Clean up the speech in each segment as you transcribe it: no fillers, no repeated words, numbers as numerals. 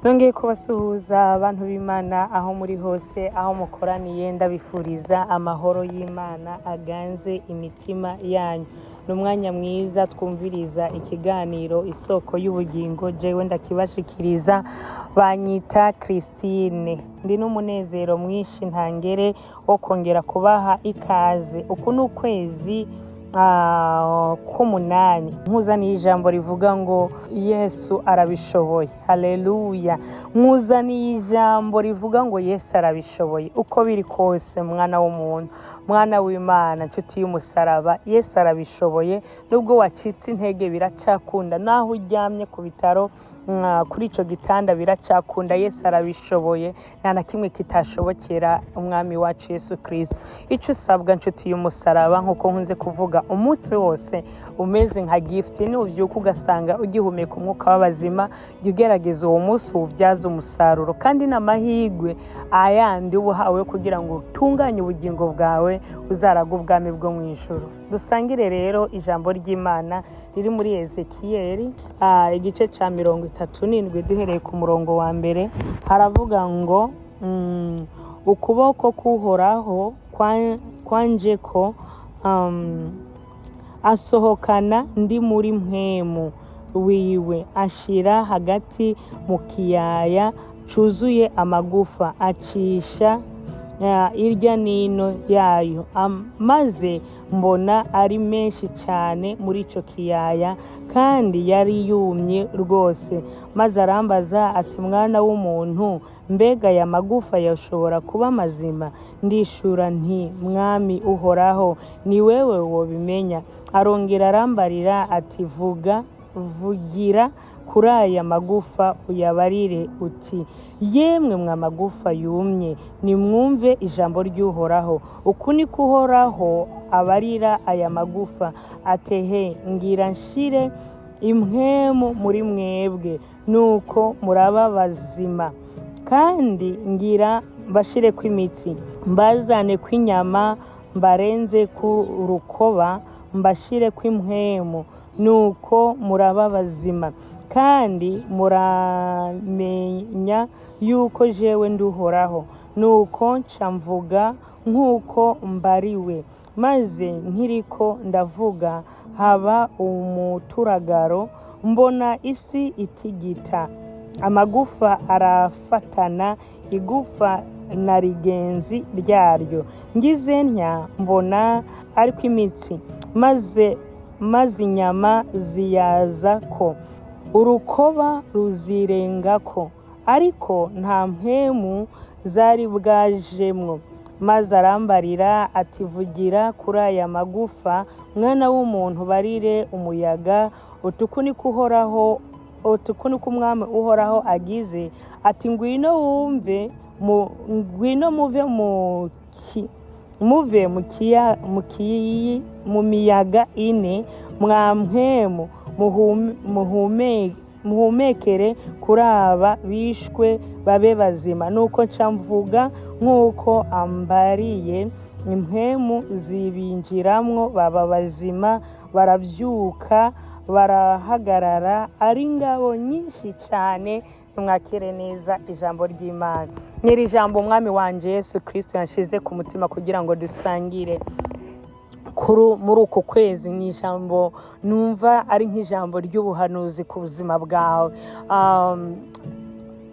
Nongeye kubasuhuza abantu b'Imana aho muri hose, aho mukoraniye, ndabifuriza amahoro y'Imana aganze imitima yanyu. Ni umwanya mwiza twumviriza ikiganiro Isoko y'Ubugingo, jewe ndakibashikiriza, banyita Christine. Ndi n'umunezero mwinshi ntangere wo kongera kubaha ikaze. Uku ni ukwezi k'umunani. Nkuzaniye ijambo rivuga ngo Yesu arabishoboye. Haleluya! Nkuzaniye ijambo rivuga ngo Yesu arabishoboye. Uko biri kose, mwana w'umuntu, mwana w'Imana, nshuti y'umusaraba, Yesu arabishoboye. Nubwo wacitse intege, biracakunda. Naho uryamye ku bitaro kuri ico gitanda, biracakunda. Yesu arabishoboye, nta na kimwe kitashobokera Umwami wacu Yesu Kristo. Ico usabwa, nshuti y'umusaraba, nk'uko nkunze kuvuga, umunsi wose umeze nka gift. Nuvyuka ugasanga ugihumeka umwuka w'abazima, jya ugerageza uwo munsi uwubyaze umusaruro, kandi n'amahirwe ayandi uba uhawe kugira ngo utunganye ubugingo bwawe, uzaraga ubwami bwo mu ijuru. Dusangire rero ijambo ry'Imana riri muri Ezekiyeli, igice ca 37, duhereye ku murongo wa mbere. Haravuga ngo ukuboko k'Uhoraho kwanjeko, asohokana ndi muri mpwemu wiwe, ashira hagati mu kiyaya cuzuye amagufa, acisha irya nino yayo. Maze mbona ari menshi cyane muri ico kiyaya, kandi yari yumye rwose. Maze arambaza ati: "Mwana w'umuntu, mbega aya magufa yashobora kuba mazima?" Ndishura nti: "Mwami Uhoraho, ni wewe wobimenya." Arongera arambarira ati: "Vuga, vugira kuri aya magufa, uyabarire uti: 'Yemwe mwa magufa yumye, nimwumve ijambo ry'Uhoraho. Uku niko Uhoraho abarira aya magufa atehe: Ngira nshire impwemu muri mwebwe, nuko muraba bazima, kandi ngira mbashireko imitsi, mbazane kw'inyama, mbarenze ku rukoba, mbashire kw'impwemu, nuko muraba bazima, kandi muramenya yuko jewe nduhoraho.' Nuko nca mvuga nk'uko mbariwe. Maze nkiriko ndavuga, haba umuturagaro, mbona isi itigita, amagufa arafatana, igufa na rigenzi ryaryo. Ngize ntya, mbona ariko imitsi, maze inyama ziyazako, urukoba ruzirengako, ariko nta mpwemu zari bwajemwo. Maze arambarira ati: 'Vugira kuri aya magufa, mwana w'umuntu, barire umuyaga uti: Uku niko Uhoraho, uti uku niko Umwami Uhoraho agize ati: Ngwino wumve mu ngwino muve mu ki muve mu kiya mu kiyi mu miyaga ine, mwa mpwemu, muhumekere kuri aba bishwe, babe bazima.' Nuko nca mvuga nk'uko ambariye, impwemu zibinjiramwo, baba bazima, baravyuka, barahagarara, ari ingabo nyinshi cyane." Mwakire neza ijambo ry'Imana. Nyiri ijambo Umwami wanje Yesu Kristo yanshize ku mutima kugira ngo dusangire muri uku kwezi, ni ijambo numva ari nk'ijambo ry'ubuhanuzi ku buzima bwawe.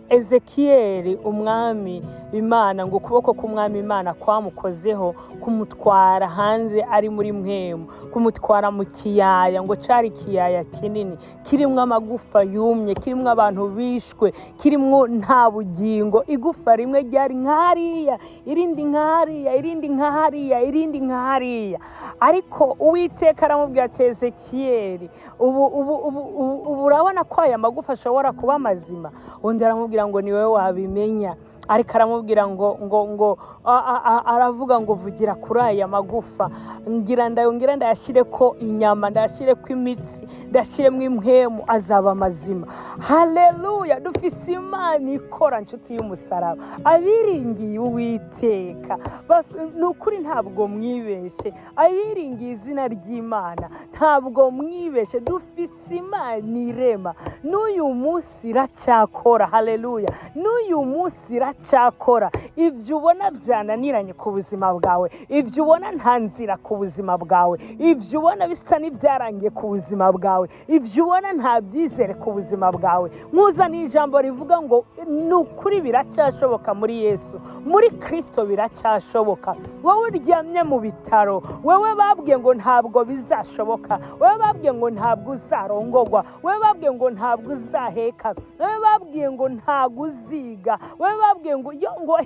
Ezekiyeli, Umwami Imana, ngo ukuboko k'Umwami Imana kwamukozeho, kumutwara hanze ari muri mpwemu, kumutwara mu kiyaya. Ngo cari ikiyaya kinini kirimwo amagufa yumye, kirimwo abantu bishwe, kirimwo nta bugingo. Igufa rimwe ryari nk'hariya, irindi nk'hariya, irindi nk'hariya, irindi nk'hariya. Ariko Uwiteka aramubwira ati: "Ezekiyeli, ubu urabona ko aya magufa ashobora kuba mazima?" Undi aramubwira ngo: "Ni wowe wabimenya." Ariko aramubwira ngo aravuga ngo vugira kuri aya magufa, ngira ndayongera ndayashyire ko inyama, ndayashyire ko imitsi, ndashyiremo impwemu, azaba mazima. Haleluya! Dufise Imana ikora, nshuti y'umusaraba. Abiringiye Uwiteka ni ukuri ntabwo mwibeshe. Abiringiye izina ry'Imana ntabwo mwibeshe. Dufise Imana irema, n'uyu munsi iracyakora. Haleluya! N'uyu munsi iracyakora. Ibyo ubona byananiranye ku buzima bwawe, ibyo ubona nta nzira ku buzima bwawe, ibyo ubona bisa n'ibyarangiye ku buzima bwawe, ibyo ubona nta byizere ku buzima bwawe, nkuzaniye ijambo rivuga ngo ni ukuri biracyashoboka muri Yesu, muri Kirisito biracyashoboka. Wowe uryamye mu bitaro, wowe babwiye ngo ntabwo bizashoboka, wowe babwiye ngo ntabwo uzarongorwa, wowe babwiye ngo ntabwo uzaheka, wowe babwiye ngo ntabwo uziga, wowe babwiye ngo yo ngo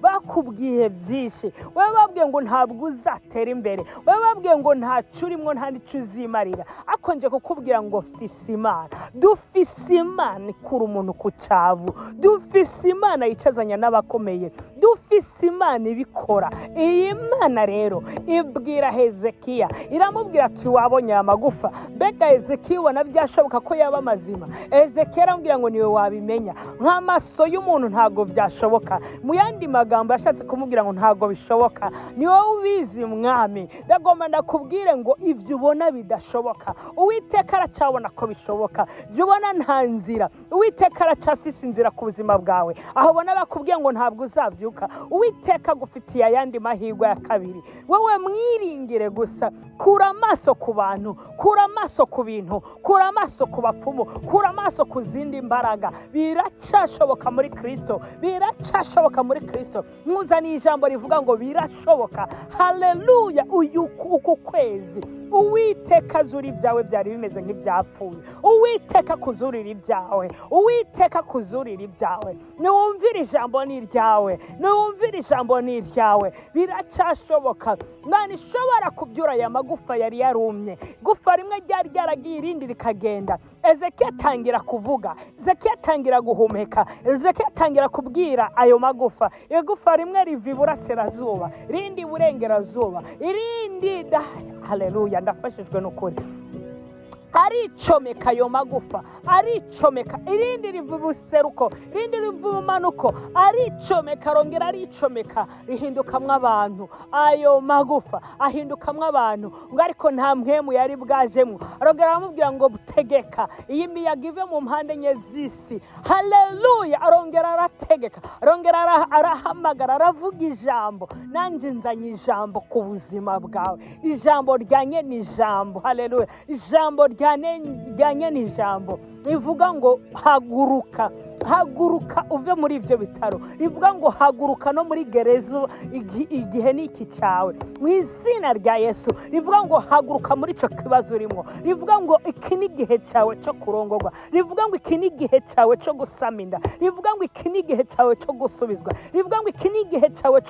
bakubwiye byinshi, wowe babwiye ngo ntabwo uzatera imbere, wowe babwiye ngo ntacyo urimo, nta n'icyo uzimarira, ariko nje kukubwira ngo fise Imana. Dufise Imana ikura umuntu ku cyavu, dufise Imana yicazanya n'abakomeye, dufise Imana ibikora. Iyi Mana rero ibwira Hezekiya, iramubwira ati wabonye aya magufa? Mbega Hezekiya, ubona byashoboka ko yaba mazima? Hezekiya aramubwira ngo niwe wabimenya, nk'amaso y'umuntu ntabwo byashoboka. Mu yandi magambo yashatse kumubwira ngo ntabwo bishoboka, ni wowe ubizi mwami. Ndagomba ndakubwire ngo ibyo ubona bidashoboka, Uwiteka aracyabona ko bishoboka. Ibyo ubona nta nzira, Uwiteka aracyafise inzira ku buzima bwawe. Aho ubona bakubwiye ngo ntabwo uzabyuka, Uwiteka agufitiye ayandi mahirwe ya kabiri. Wowe mwiringire gusa. Kura amaso ku bantu, kura amaso ku bintu, kura amaso ku bapfumu, kura amaso ku zindi mbaraga. Biracyashoboka muri Kirisito, biracyashoboka muri Kirisito. Nkuzaniye ijambo rivuga ngo birashoboka. Haleluya! Uyu uku kwezi Uwiteka azura ibyawe byari bimeze nk'ibyapfuye. Uwiteka kuzurira ibyawe, Uwiteka kuzurira ibyawe. Niwumvire ijambo ni iryawe, niwumvire ijambo ni iryawe. Biracyashoboka. Imana ishobora kubyura aya magufa yari yarumye. Gufa rimwe ryari ryaragiye, irindi rikagenda. Ezekiya atangira kuvuga, Ezekiya atangira guhumeka, Ezekiya atangira kubwira ayo magufa. Igufa rimwe riva iburasirazuba, irindi iburengerazuba, irindi. Haleluya! Ndafashijwe n'ukuri. Aricomeka ayo magufa, aricomeka, irindi riva ibuseruko, irindi riva ibumanuko, aricomeka, arongera aricomeka, rihindukamwo abantu. Ayo magufa ahindukamwo abantu ngo, ariko nta mpwemu yari bwajemwo. Arongera aramubwira ngo tegeka iyi miyaga ive mu mpande enye z'isi. Haleluya! Arongera arategeka, arongera arahamagara, aravuga ijambo. Nanjye nzanye ijambo ku buzima bwawe, ijambo ryanye ni ijambo. Haleluya! Ijambo ryanye ni ijambo rivuga ngo haguruka, haguruka uve muri ibyo bitaro. Rivuga ngo haguruka no muri gereza, igihe ni iki cyawe mu izina rya Yesu. Rivuga ngo haguruka muri icyo kibazo urimo. Rivuga ngo iki ni igihe cyawe cyo kurongorwa. Rivuga ngo iki ni igihe cyawe cyo gusama inda. Rivuga ngo iki ni igihe cyawe cyo gusubizwa. Rivuga ngo iki ni igihe cyawe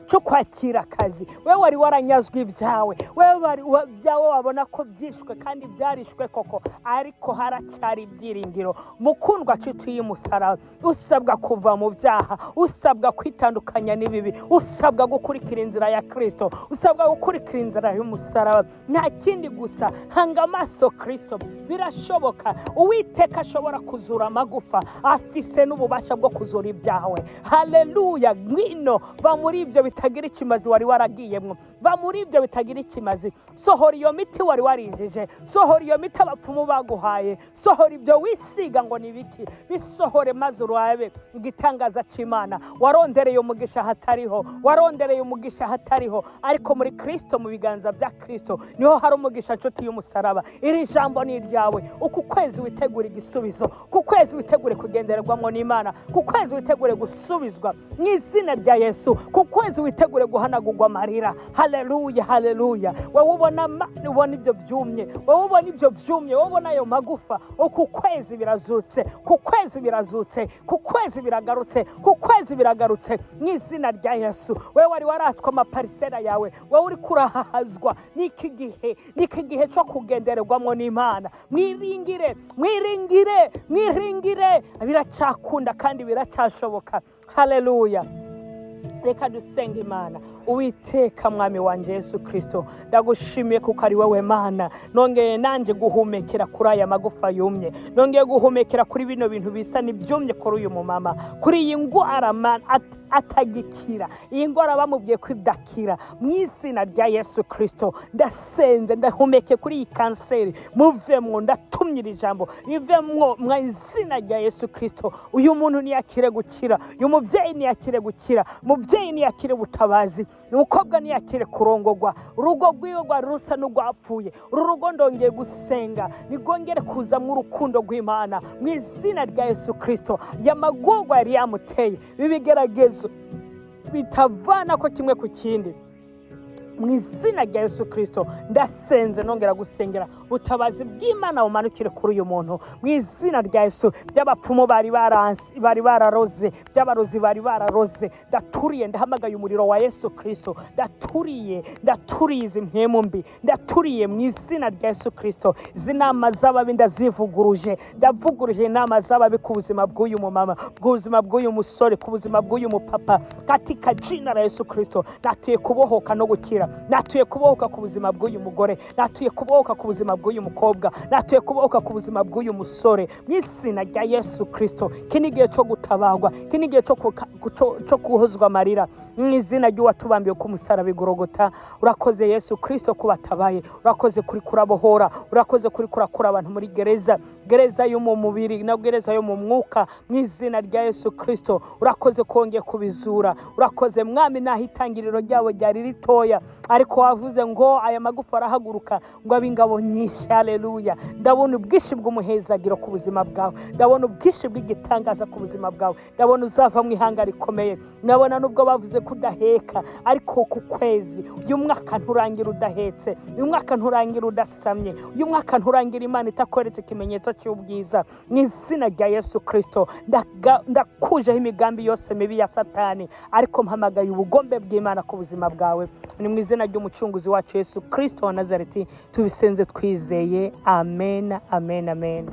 cyo kwakira akazi. Wewe wari waranyazwe ibyawe, wewe wari ibyawe wabona ko byishwe kandi byarishwe koko, ariko haracyari ibyiringiro. Mukundwa nshuti y'umusaraba, usabwa kuva mu byaha, usabwa kwitandukanya n'ibibi, usabwa gukurikira inzira ya Kirisito, usabwa gukurikira inzira y'umusaraba. Nta kindi gusa, hanga amaso Kirisito, birashoboka. Uwiteka ashobora kuzura amagufa, afise n'ububasha bwo kuzura ibyawe. Haleluya! Ngwino, va muri ibyo bitagira ikimazi wari waragiyemwo, va muri ibyo bitagira ikimazi. Sohora iyo miti wari warinjije, sohora iyo miti abapfumu baguhaye, sohora ibyo wisiga ngo ni ibiki, bisohore maze urabe igitangaza cy'Imana. Warondereye umugisha hatariho, warondereye umugisha hatariho, ariko muri Kirisito, mu biganza bya Kirisito niho hari umugisha. Nshuti y'umusaraba, iri jambo ni iryawe. Uku kwezi witegure igisubizo, ku kwezi witegure kugendererwamo n'Imana, ku kwezi witegure gusubizwa mu izina rya Yesu, ku kwezi witegure guhanagurwa amarira. Haleluya, haleluya! Wowe ubona ubona ibyo byumye, wowe ubona ibyo byumye, wowe ubona ayo magufa, uku kwezi birazutse, ku kwezi birazutse. birazutse, ku kwezi biragarutse, ku kwezi biragarutse mu izina rya Yesu. Wewe wari waratswe amaparisera yawe, wowe uri kurahahazwa n'iki gihe, n'iki gihe cyo kugendererwamo n'Imana. Mwiringire, mwiringire, mwiringire, biracyakunda kandi biracyashoboka. Haleluya! Reka dusenge Imana. Uwiteka Mwami wanjye Yesu Kirisito, ndagushimiye kuko ari wowe Mana. Nongeye nanjye guhumekera kuri aya magufa yumye, nongeye guhumekera kuri bino bintu bisa n'ibyumye kuri uyu mumama, kuri iyi ndwara atagikira, iyi ndwara bamubwiye ko idakira. Mu izina rya Yesu Kirisito ndasenze, ndahumeke kuri iyi kanseri, muvemwo. Ndatumye iri jambo rivemwo mu izina rya Yesu Kirisito. Uyu muntu ntiyakire gukira, uyu mubyeyi ntiyakire gukira, umubyeyi ntiyakire ubutabazi, umukobwa ntiyakire kurongogwa, urugo rwiwe rwari rusa n'urwapfuye. Uru rugo ndongeye gusenga ntigongere kuzamo urukundo rw'Imana mu izina rya Yesu Kirisito. Yamagorwa yari yamuteye, ibigeragezo bitavana ko kimwe ku kindi, mu izina rya Yesu Kirisito ndasenze, nongera gusengera ubutabazi bw'Imana bumanukire kuri uyu muntu mu izina rya Yesu. By'abapfumu bari bararoze, by'abarozi bari bararoze, ndaturiye, ndahamagaye umuriro wa Yesu Kirisito. Ndaturiye, ndaturiye izi mpemu mbi, ndaturiye mu izina rya Yesu Kirisito. Izi nama z'ababi ndazivuguruje, ndavuguruje inama z'ababi ku buzima bw'uyu mumama, ku buzima bw'uyu musore, ku buzima bw'uyu mupapa, katika jina la Yesu Kirisito. Natuye kubohoka no gukira, natuye kubohoka ku buzima bw'uyu mugore, natuye kubohoka ku buzima bw'uyu mukobwa, natuye kubohoka ku buzima bw'uyu musore mu izina rya Yesu Kirisito. Iki ni igihe cyo gutabarwa, iki ni igihe cyo guhozwa amarira mu izina ry'uwatubambiye ku musaraba igorogota. Urakoze Yesu Kirisito kubatabaye, urakoze kuri kurabohora, urakoze kuri kurakura abantu muri gereza, gereza yo mu mubiri na gereza yo mu mwuka mu izina rya Yesu Kirisito. Urakoze kongeye kubizura, urakoze Mwami. Naho itangiriro ryabo ryari ritoya, ariko wavuze ngo aya magufa arahaguruka ngo abe ingabo nyinshi. Haleluya! Ndabona ubwinshi bw'umuhezagiro ku buzima bwawe, ndabona ubwinshi bw'igitangaza ku buzima bwawe, ndabona uzava mu ihanga rikomeye. Ndabona nubwo bavuze ko udaheka, ariko ku kwezi uyu mwaka nturangira udahetse, uyu mwaka nturangira udasamye, uyu mwaka nturangira Imana itakweretse ikimenyetso cy'ubwiza mu izina rya Yesu Kirisito. Ndakujeho imigambi yose mibi ya Satani, ariko mpamagaye ubugombe bw'Imana ku buzima bwawe. Ni mu izina ry'Umucunguzi wacu Yesu Kirisito wa Nazareti tubisenze twizeye. Amen, amen, amen.